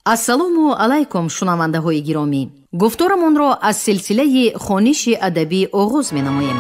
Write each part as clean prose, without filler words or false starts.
Ассалому алайкум, шунавандаҳои гиромӣ. Гуфторамонро аз силсилаи хониши адабӣ оғоз менамоем.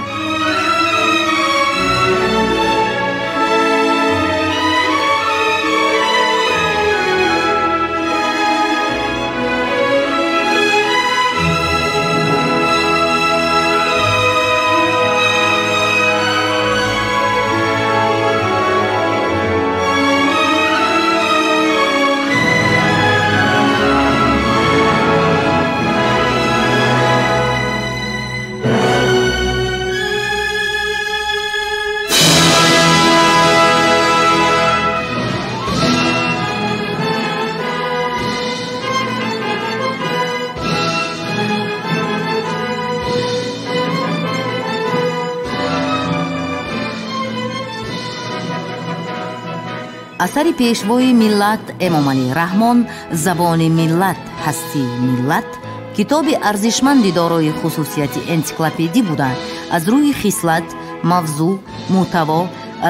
Асари пешвои миллат Эмомалӣ Раҳмон «Забони миллат, ҳастии миллат» китоби арзишманди дорои хусусияти энсиклопедӣ буда, аз рӯи хислат, мавзӯъ, мӯҳтаво,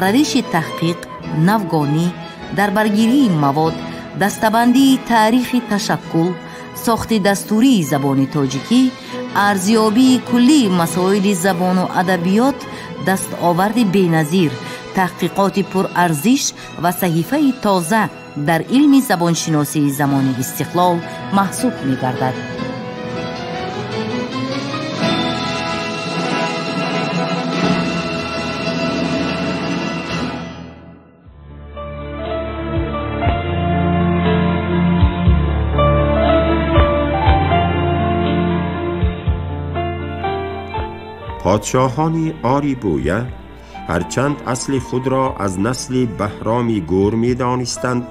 равиши таҳқиқ, навгонӣ, дарбаргирии мавод, дастабандии таърихи ташаккул, сохти дастурии забони тоҷикӣ, арзёбии куллии масоили забону адабиёт дастоварди беназир, таҳқиқоти пурарзиш ва саҳифаи тоза дар илми забоншиносии замони истиқлол маҳсуб мегардад. Подшоҳони Ори Бӯя ҳарчанд асли худро аз насли Баҳроми Гур медонистанд,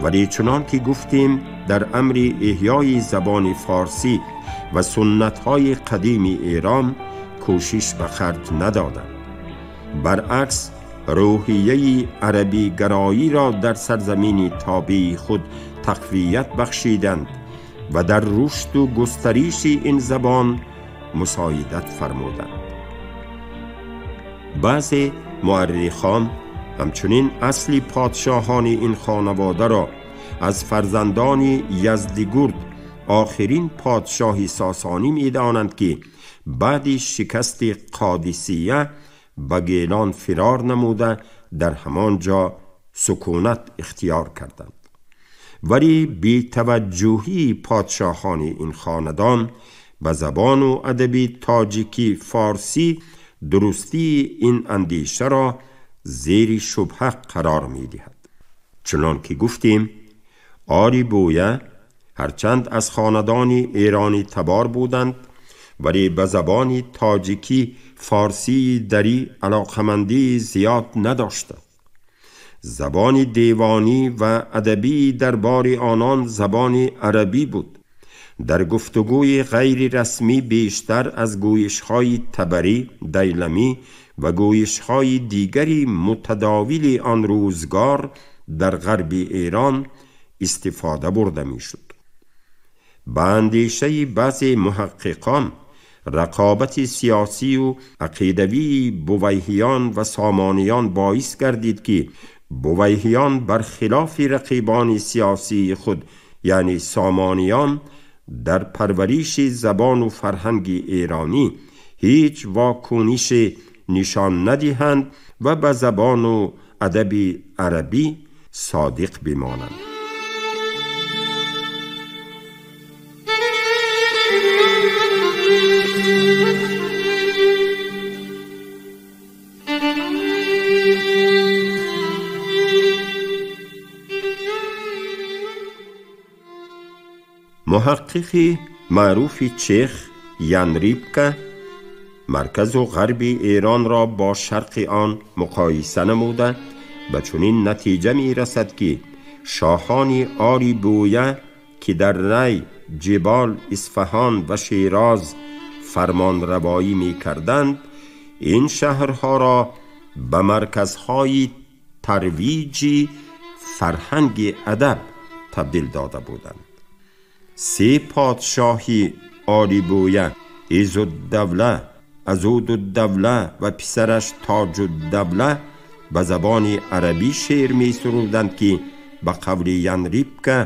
вале чунон ки гуфтем дар амри эҳёи забони форсӣ ва суннатҳои қадими Эрон кӯшиш ба харҷ надоданд. Баръакс, рӯҳияи арабигароиро дар сарзамини тобеи худ тақвият бахшиданд ва дар рушду густариши ин забон мусоидат фармуданд. Баъзе муаррихон ҳамчунин асли подшоҳони ин хонаводаро аз фарзандони Яздигурд, охирин подшоҳи сосонӣ медонанд, ки баъди шикасти Қодисия ба Гелон фирор намуда дар ҳамон ҷо сукунат ихтиёр карданд. Вале бетаваҷҷӯҳии подшоҳони ин хонадон ба забону адаби тоҷикӣ форсӣ дурустии ин андешаро зери шубҳа қарор медиҳад. Чунон ки гуфтем, Ори Бӯя ҳарчанд аз хонадони эронӣ табор буданд, вале ба забони тоҷикӣ форсии дарӣ алоқамандии зиёд надоштанд. Забони девонӣ ва адабии дарбори онон забони арабӣ буд. Дар гуфтугӯи ғайрирасмӣ бештар аз гӯйишҳои табарӣ, дайламӣ ва гӯйишҳои дигари мутадовили он рӯзгор дар ғарби Эрон истифода бурда мешуд. Ба андешаи баъзе муҳаққиқон, рақобати сиёсию ақидавии бувайҳиён ва сомониён боис гардид, ки бувайҳиён бар хилофи рақибони сиёсии худ, яъне сомониён, дар парвариши забону фарҳанги эронӣ ҳеҷ вокунише нишон надиҳанд ва ба забону адаби арабӣ содиқ бимонанд. Муҳаққиқи маъруфи чех Ян Рипка марказу ғарби Эронро бо шарқи он муқоиса намуда ба чунин натиҷа мерасад, ки шоҳони Ори Бӯя, ки дар Рай, Ҷибол, Исфаҳон ва Шероз фармонравоӣ мекарданд, ин шаҳрҳоро ба марказҳои тарвиҷи фарҳанги адаб табдил дода буданд. Се подшоҳи Ори Бӯя, Изуддавла, Азудуддавла ва писараш Тоҷуддавла ба забони арабӣ шеър месуруданд, ки ба қавли Ян Рипка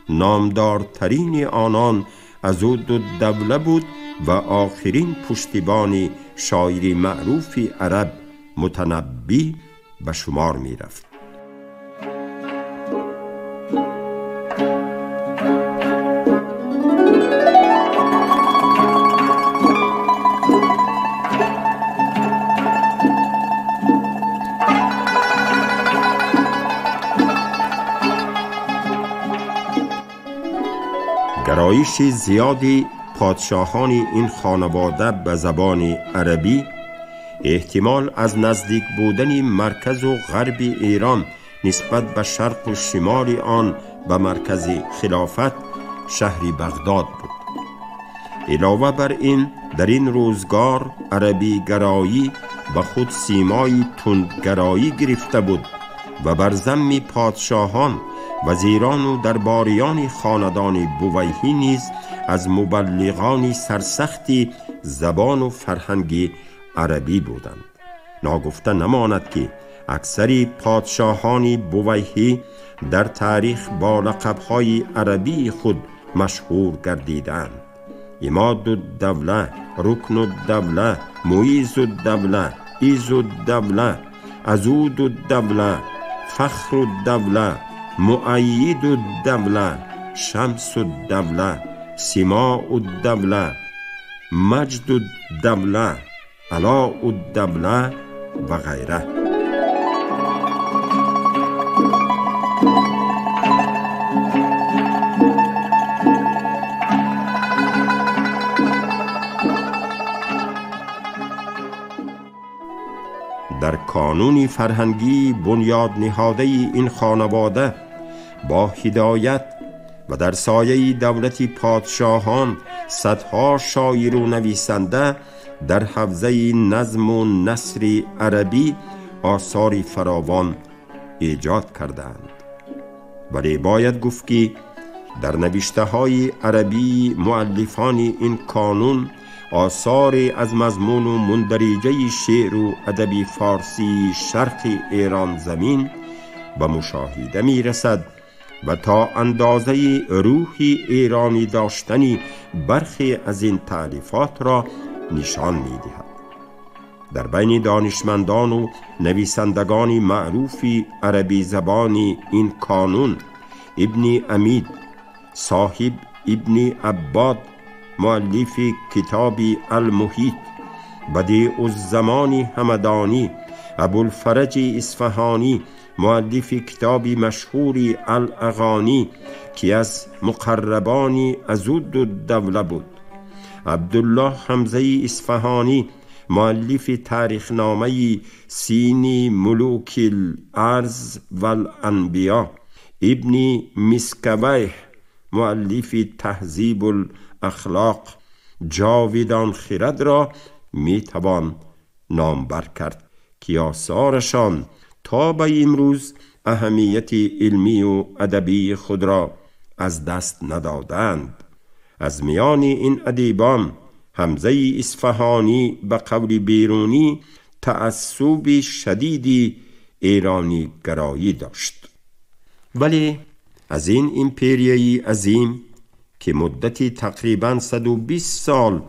نامدارترین آنان عضدالدوله بود و آخرین پشتیبان شاعر معروف عرب متنبی به شمار می رفت. گرایش زیادی پادشاهان این خانواده به زبان عربی احتمال از نزدیک بودن مرکز و غرب ایران نسبت به شرق و شمال آن به مرکز خلافت شهر بغداد بود. علاوه بر این در این روزگار عربی گرایی به خود سیمای تندگرایی گرفته بود و بر ذم پادشاهان، وزیران و درباریان خاندان بویهی نیز از مبلغان سرسختی زبان و فرهنگ عربی بودند. ناگفته نماند که اکثر پادشاهان بویهی در تاریخ با لقب‌های عربی خود مشهور گردیدند. عماد الدوله، رکن الدوله، معیز الدوله، عز الدوله، عضد الدوله، فخر الدوله، مؤید الدوله، شمس الدوله، سماع الدوله، مجد الدوله، علاء الدوله و غیره. در کانون فرهنگی بنیاد نهاده این خانواده با هدایت و در سایه دولت پادشاهان صدها شاعر و نویسنده در حوزه نظم و نثر عربی آثار فراوان ایجاد کردند. ولی باید گفت که در نوشته‌های عربی مؤلفان این کانون آثار از مضمون و مندرجه شعر و ادب فارسی شرق ایران زمین به مشاهده می رسد و تا اندازه روحی ایرانی داشتنی برخی از این تألیفات را نشان می دهد. در بین دانشمندان و نویسندگان معروف عربی زبان این کانون ابن امید، صاحب ابن عباد، مؤلف کتاب المحیط، بدیع الزمان همدانی، ابوالفرج اصفهانی، مؤلف کتاب مشهور الاغانی که از مقربان عضدالدوله بود، عبدالله حمزه اصفهانی، مؤلف تاریخنامه سینی ملوک الارض والانبیا، ابن مسکویه، مؤلف تهذیب الاخلاق، جاویدان خرد را می توان نامبر کرد که آثارشان تا به امروز اهمیت علمی و ادبی خود را از دست ندادند. از میان این ادیبان حمزه اصفهانی به قول بیرونی تعصب شدیدی ایرانی گرایی داشت. ولی از این امپریای عظیم که مدتی تقریباً 120 سال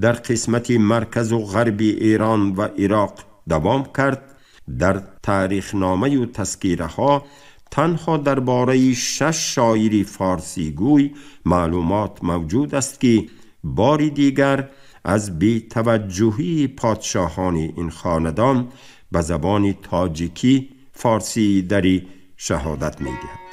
در قسمت مرکز و غرب ایران و عراق دوام کرد، در تاریخنامه و تذکیره ها تنها درباره 6 شاعر فارسی گوی معلومات موجود است که باری دیگر از بی‌توجهی پادشاهان این خاندان به زبان تاجیکی فارسی دری شهادت می‌دهد.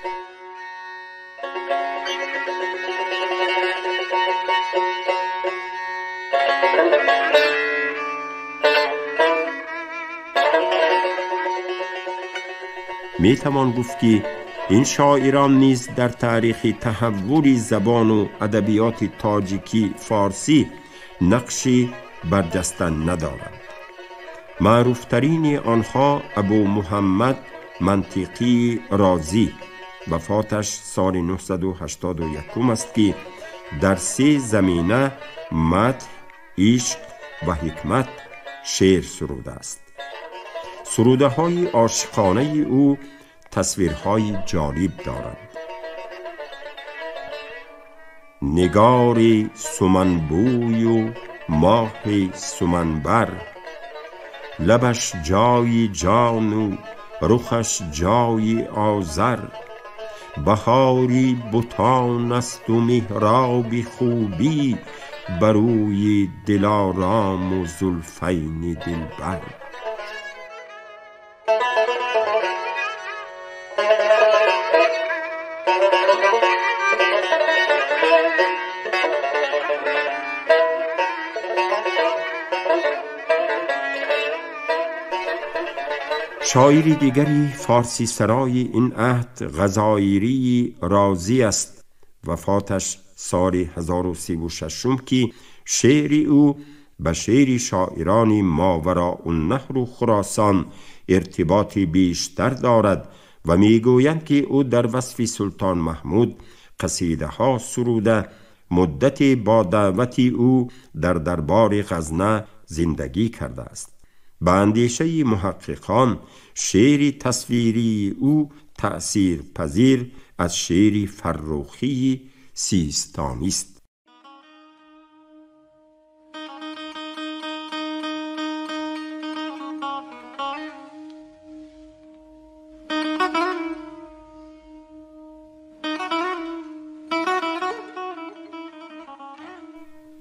می توان گفت که این شاعران نیز در تاریخ تحول زبان و ادبیات تاجیکی فارسی نقشی برجسته ندارند. معروفترین آنها ابو محمد منطقی رازی، وفاتش سال 981 است که در 3 زمینه مدح، عشق و حکمت شعر سروده است. سروده های عاشقانه او تصویرهای جالب دارند. نگاری سمنبوی و ماه سمنبر. لبش جای جان و رخش جای آذر، بهاری بتان است و محراب خوبی، بروی دلارام و زلفین دلبر. شاعری دیگری فارسی سرای این عهد غزایری رازی است. وفاتش سال 1036 که شعر او به شعر شاعران ماوراء النهر و خراسان ارتباطی بیشتر دارد و میگویند که او در وصف سلطان محمود قصیده ها سروده، مدتی با دعوت او در دربار غزنه زندگی کرده است. به اندیشه محققان شعر تصویری او تأثیر پذیر از شعر فرخی سیستانی است.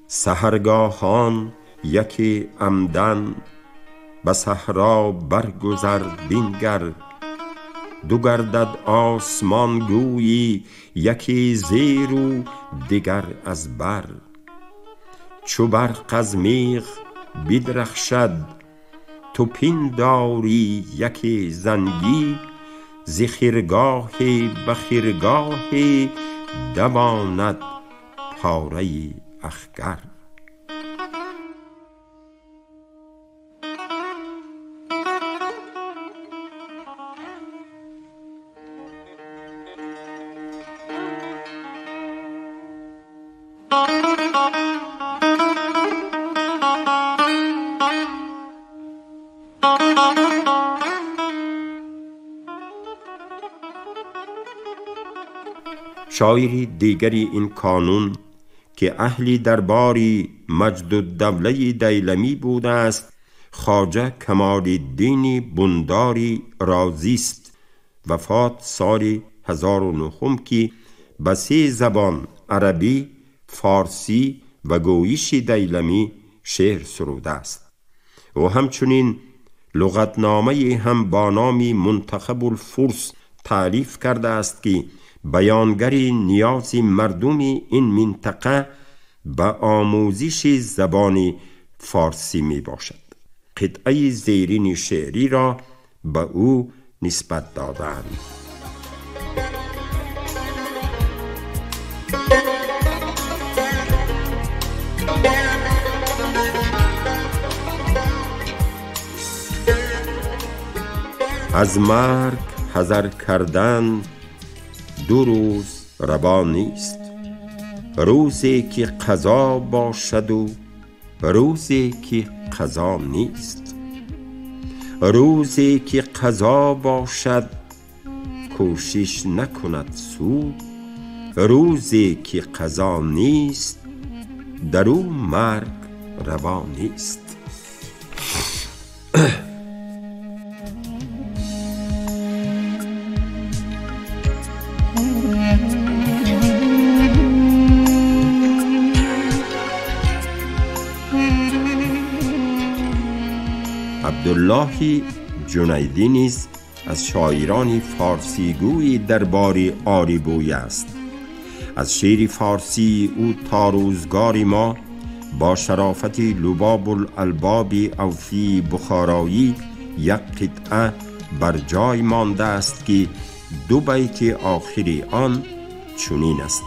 سحرگاهان یکی عمدن به صحرا برگذر بنگر، دو گردد آسمان گویی یکی زیر و دیگر از بر. چو برق از میغ بدرخشد تو پنداری یکی زنگی، ز خرگاهی به خرگاهی دواند پاره اخگر. شاعری دیگری این کانون که اهلی درباری مجد الدوله دیلمی بوده است، خواجه کمال الدین بنداری رازی است. وفات سال 1009 که به 3 زبان عربی، فارسی و گویش دیلمی شعر سروده است. او همچنین لغتنامه هم با نام منتخب الفرس تألیف کرده است که بیانگر نیاز مردم این منطقه به آموزش زبان فارسی می باشد. قطعه زیرین شعری را به او نسبت دادند. از مرگ حذر کردن 2 روز روا نیست، روزی که قضا باشد و روزی که قضا نیست. روزی که قضا باشد کوشش نکند سود، روزی که قضا نیست در او مرگ روا نیست. عبدالله جنیدی نیز از شاعران فارسیگوی دربار آریبوی است. از شعر فارسی او تا روزگار ما با شرافت لباب الالباب اوفی بخارایی یک قطعه بر جای مانده است که 2 بیت آخری آن چنین است: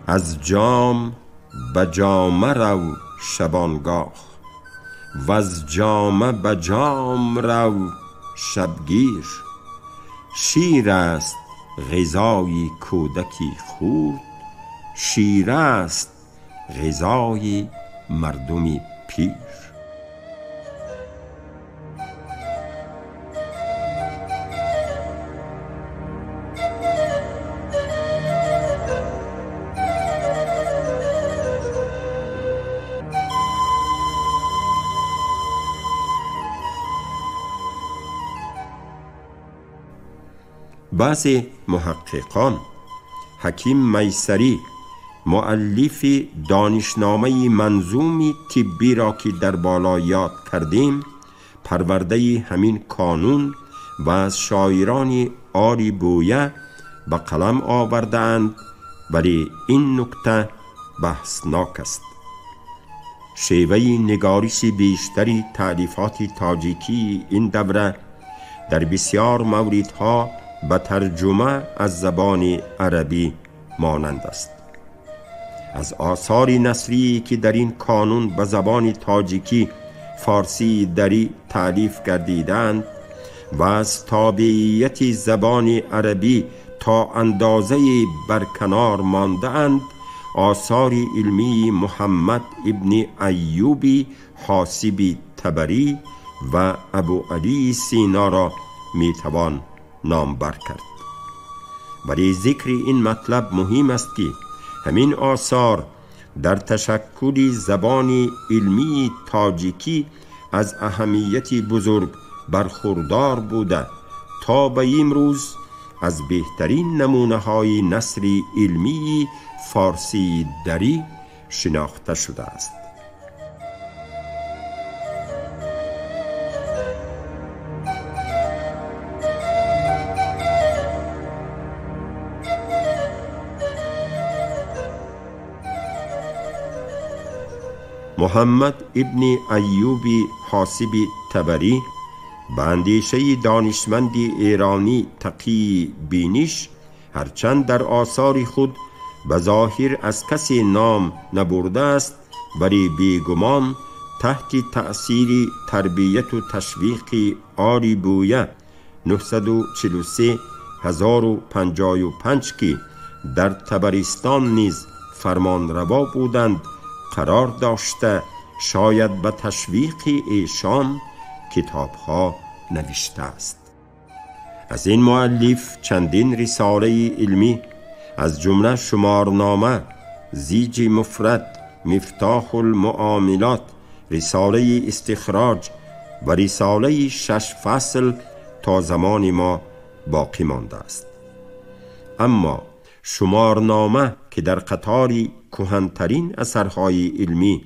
از جام به جامه رو شبانگاه، وز جامه به جام رو شبگیر. شیر است غذای کودکی خرد، شیر است غذای مردم پیر. بعضی محققان حکیم میسری مؤلف دانشنامه منظوم طبی را که در بالا یاد کردیم پرورده همین کانون و از شاعران آری بویه به قلم آوردند، ولی این نکته بحثناک است. شیوه نگارش بیشتری تألیفات تاجیکی این دوره در بسیار موردها به ترجمه از زبان عربی مانند است. از آثار نثری که در این کانون به زبان تاجیکی فارسی دری تألیف گردیدند و از تابعیت زبان عربی تا اندازه برکنار مانده‌اند، آثار علمی محمد ابن ایوبی حاسب طبری و ابو علی سینا را میتوان نامبر کرد. برای ذکر این مطلب مهم است که همین آثار در تشکل زبان علمی تاجیکی از اهمیت بزرگ برخوردار بوده تا به امروز از بهترین نمونه های نثر علمی فارسی دری شناخته شده است. محمد ابن ایوبی حاسب طبری به اندیشه دانشمند ایرانی تقی بینش، هرچند در آثار خود به ظاهر از کسی نام نبرده است، ولی بیگمان تحت تأثیر تربیت و تشویق آری بویه 943 1055 که در طبرستان نیز فرمانروا بودند قرار داشته، شاید به تشویق ایشان کتابها نوشته است. از این مؤلف چندین رساله علمی از جمله شمارنامه، زیج مفرد، مفتاح المعاملات، رساله استخراج و رساله 6 فصل تا زمان ما باقی مانده است. اما شمارنامه که در قطار کهن‌ترین اثرهای علمی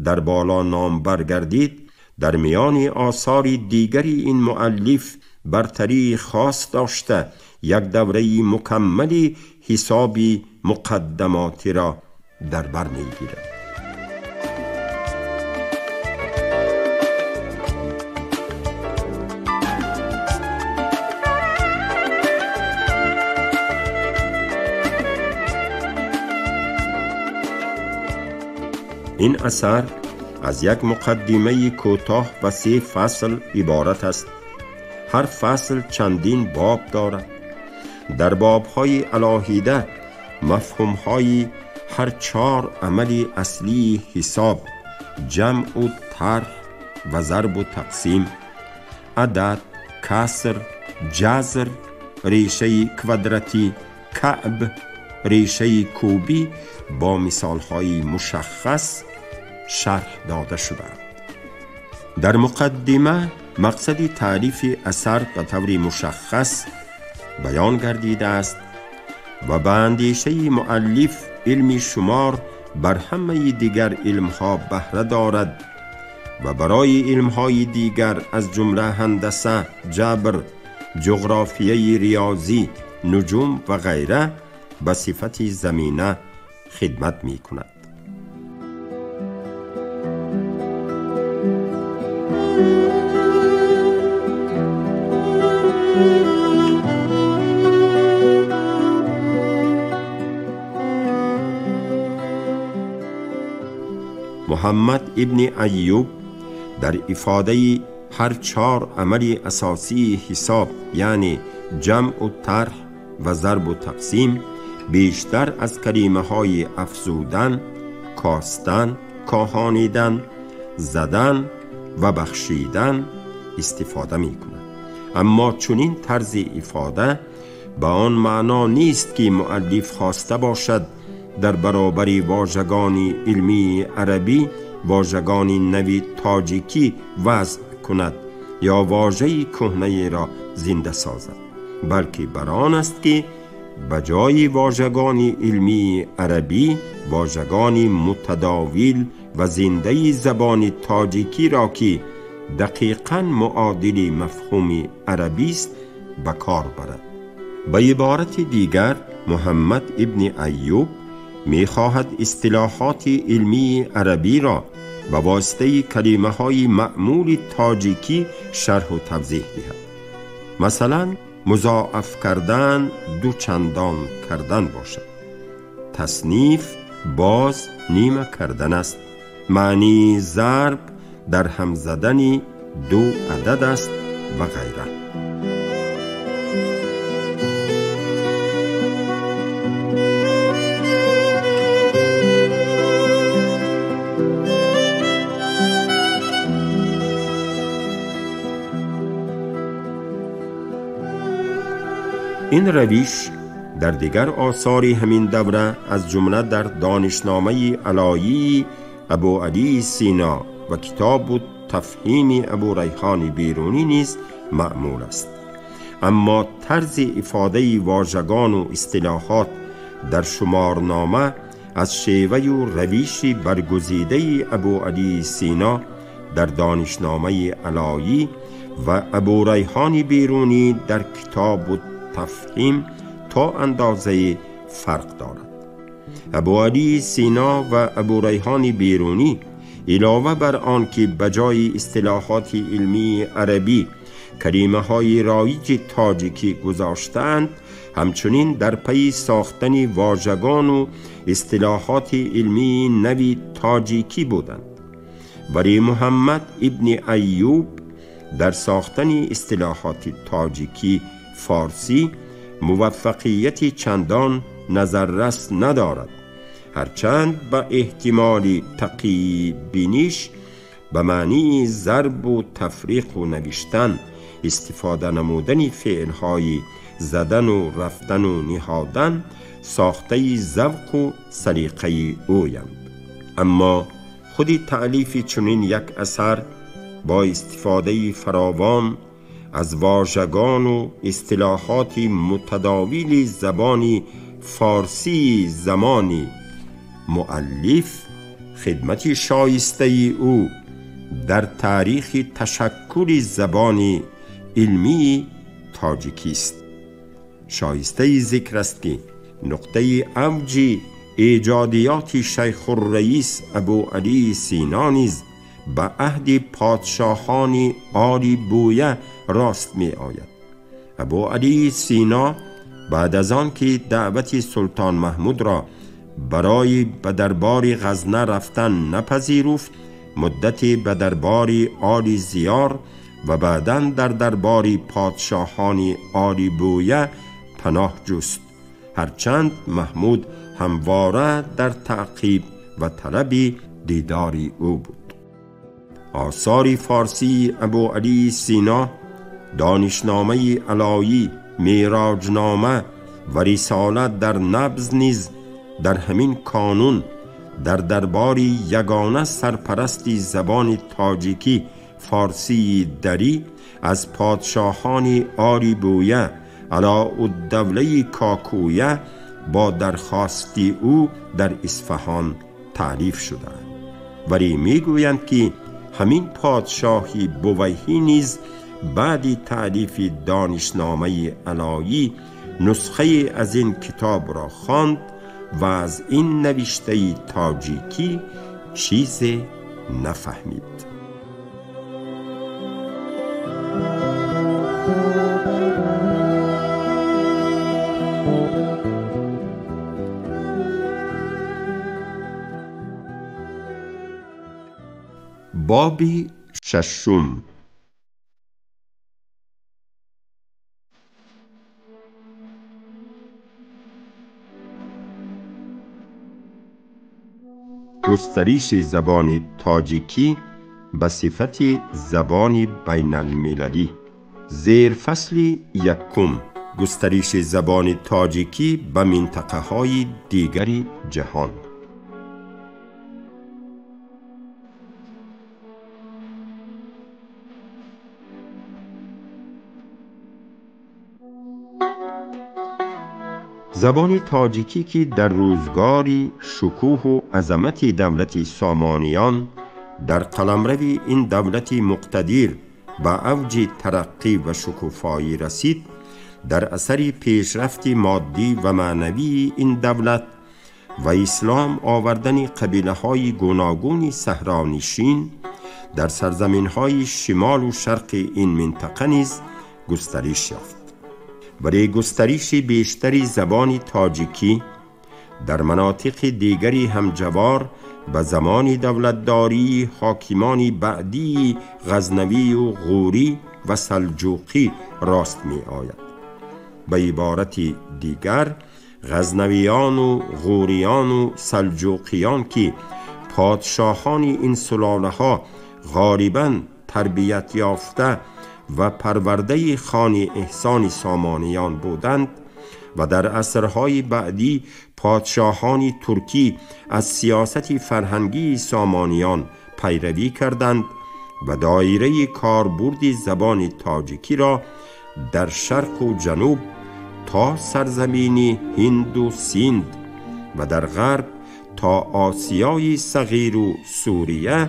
در بالا نام برگردید، در میان آثار دیگری این مؤلف برتری خاص داشته، یک دوره مکمل حسابی مقدماتی را در بر می‌گیرد. این اثر از یک مقدمه کوتاه و 3 فصل عبارت است. هر فصل چندین باب دارد. در بابهای علاهیده مفهومهای هر 4 عمل اصلی حساب، جمع و طرح و ضرب و تقسیم، عدد، کسر، جذر، ریشه کوادراتی، کعب، ریشه کوبی با مثالهای مشخص شرح داده شدند. در مقدمه مقصد تعریف اثر به طور مشخص بیان گردیده است و به اندیشه مؤلف علم شمار بر همه دیگر علمها بهره دارد و برای علمهای دیگر از جمله هندسه، جبر، جغرافیه ریاضی، نجوم و غیره به صفت زمینه خدمت می کند. محمد ابن ایوب در افاده هر 4 عمل اساسی حساب، یعنی جمع و طرح و ضرب و تقسیم بیشتر از کلمه های افزودن، کاستن، کاهانیدن، زدن و بخشیدن استفاده می کند. اما چنین طرز افاده به آن معنا نیست که مؤلف خواسته باشد در برابر واژگان علمی عربی واژگان نوی تاجیکی وضع کند یا واژه کهنه را زنده سازد، بلکه بر آن است که به جای واژگان علمی عربی واژگان متداول و زنده زبان تاجیکی را که دقیقاً معادل مفهوم عربی است به کار برد. به عبارت دیگر، محمد ابن ایوب می‌خواهد اصطلاحات علمی عربی را به واسطه کلمه‌های معمول تاجیکی شرح و توضیح دهد. مثلا مضاعف کردن دو چندان کردن باشد، تصنیف باز نیمه کردن است، معنی ضرب در هم زدن دو عدد است و غیره. این روش در دیگر آثار همین دوره از جمله در دانشنامه علایی ابو علی سینا و کتاب تفهیم ابو ریحان بیرونی نیز معمول است. اما طرز افاده واژگان و اصطلاحات در شمارنامه از شیوه و روش برگزیده ابو علی سینا در دانشنامه علایی و ابو ریحان بیرونی در کتاب تفهیم تا اندازه فرق دارد. ابو علی سینا و ابو ریحان بیرونی علاوه بر آن که بجای اصطلاحات علمی عربی کلمه های رایج تاجیکی گذاشتند، همچنین در پی ساختن واژگان و اصطلاحات علمی نوی تاجیکی بودند. ولی محمد ابن ایوب در ساختن اصطلاحات تاجیکی فارسی موفقیت چندان نظررس ندارد، هرچند به احتمال تقی بینیش به معنی ضرب و تفریق و نوشتن استفاده نمودن فعلهای زدن و رفتن و نهادن ساخته ذوق و سلیقه اویند. اما خود تألیف چنین یک اثر با استفاده فراوان از واژگان و اصطلاحات متداول زبان فارسی زمانی مؤلف خدمت شایسته او در تاریخ تشکل زبان علمی تاجیکی است. شایسته ذکر است که نقطه اوج ایجادیات شیخ الرئیس ابو علی سینا نیز به عهد پادشاهان آل بویه راست می آید. ابو علی سینا بعد از آن که دعوت سلطان محمود را برای به دربار غزنه رفتن نپذیرفت، مدتی به دربار آل زیار و بعداً در دربار پادشاهان آل بویه پناه جست، هرچند محمود همواره در تعقیب و طلب دیدار او بود. آثار فارسی ابو علی سینا، دانشنامه علایی، معراجنامه و رساله در نبض نیز در همین کانون در دربار یگانه سرپرستی زبان تاجیکی فارسی دری از پادشاهان آل بویه علاءالدوله کاکویه با درخواست او در اصفهان تعریف شدند. ولی میگویند که همین پادشاهی بویهی نیز بعد تعریف دانشنامه علایی نسخه از این کتاب را خواند و از این نوشته تاجیکی چیز نفهمید. باب ششم. Густариши забони тоҷикӣ ба сифати забони байналмилалӣ. Зерфасли якум: густариши забони тоҷикӣ ба минтақаҳои дигари ҷаҳон. Забони тоҷикӣ, ки дар рӯзгори шукӯҳу азамати давлати Сомониён дар қаламрави ин давлати муқтадир ба авҷи тараққӣ ва шукуфоӣ расид, дар асари пешрафти моддӣ ва маънавии ин давлат ва ислом овардани қабилаҳои гуногуни саҳронишин дар сарзаминҳои шимолу шарқи ин минтақа низ густариш ёфт. Барои густариши бештари забони тоҷикӣ дар манотиқи дигари ҳамҷавор ба замони давлатдории ҳокимони баъдии Ғазнавию Ғурӣ ва Салҷуқӣ рост меояд. Ба иборати дигар, ғазнавиёну ғуриёну салҷуқиён, ки подшоҳони ин сулолаҳо ғолибан тарбият ёфта ва парвардаи хони эҳсони Сомониён буданд ва дар асрҳои баъдӣ подшоҳони туркӣ аз сиёсати фарҳангии Сомониён пайравӣ карданд ва доираи корбурди забони тоҷикиро дар шарқу ҷануб то сарзамини Ҳинду Синд ва дар ғарб то Осиёи Сағиру Сурия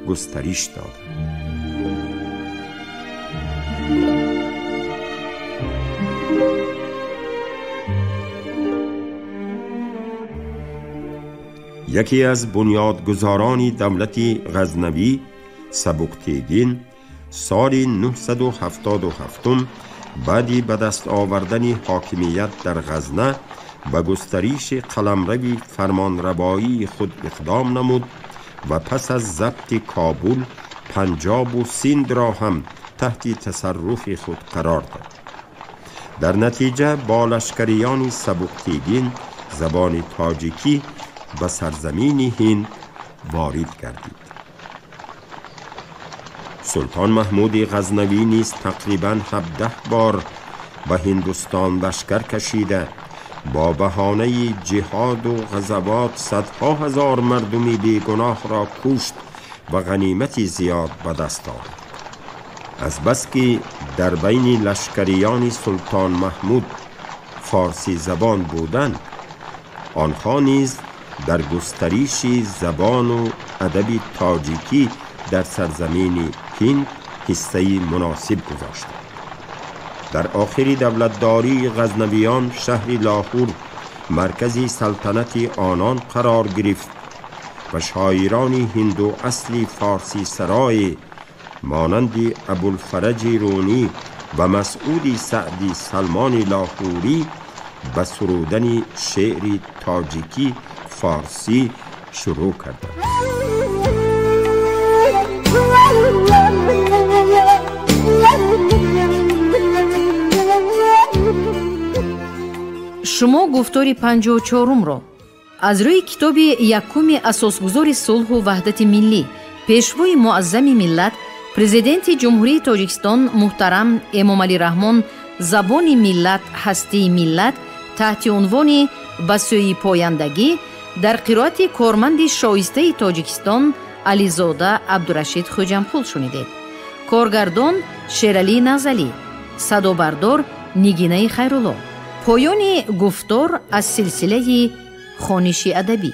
густариш доданд. Яке аз бунёдгузорони давлати Ғазнавӣ, Сабуктегин, соли 977 баъди ба даст овардани ҳокимият дар Ғазна ба густариши қаламрави фармонравоии худ иқдом намуд ва пас аз забти Кобул Панҷобу Синдро ҳам таҳти тасарруфи худ қарор дод. Дар натиҷа бо лашкариёни Сабуктегин забони тоҷикӣ ба сарзамини Ҳинд ворид гардид. Султон Маҳмуди Ғазнавӣ низ тақрибан 17 бор ба Ҳиндустон лашкар кашида, бо баҳонаи ҷиҳоду ғазавот садҳо ҳазор мардуми бегуноҳро кушт ва ғанимати зиёд ба даст овард. Азбаски дар байни лашкариёни Султон Маҳмуд форсизабон буданд, онҳо низ дар густариши забону адаби тоҷикӣ дар сарзамини Ҳинд ҳиссаи муносиб гузоштанд. Дар охири давлатдории ғазнавиён шаҳри Лоҳур маркази салтанати онон қарор гирифт ва шоирони ҳинду асли форсӣ сарое монанди Абулфараҷи Рунӣ ва Масъуди Саъди Салмони Лоҳурӣ ба сурудани шеъри тоҷикӣ форсӣ шурӯъ карданд. Шумо гуфтори 54-умро аз рӯи китоби якуми асосгузори сулҳу ваҳдати миллӣ, пешвои муаззами миллат, президенти Ҷумҳурии Тоҷикистон муҳтарам Эмомалӣ Раҳмон «Забони миллат, ҳастии миллат» таҳти унвони «Ба сӯи пояндагӣ» дар қироати корманди шоистаи Тоҷикистон Ализода Абдурашид Хӯҷамқул шунидед. Коргардон Шералӣ Назалӣ, садобардор Нигинаи Хайрулло. Поёни гуфтор аз силсилаи хониши адабӣ.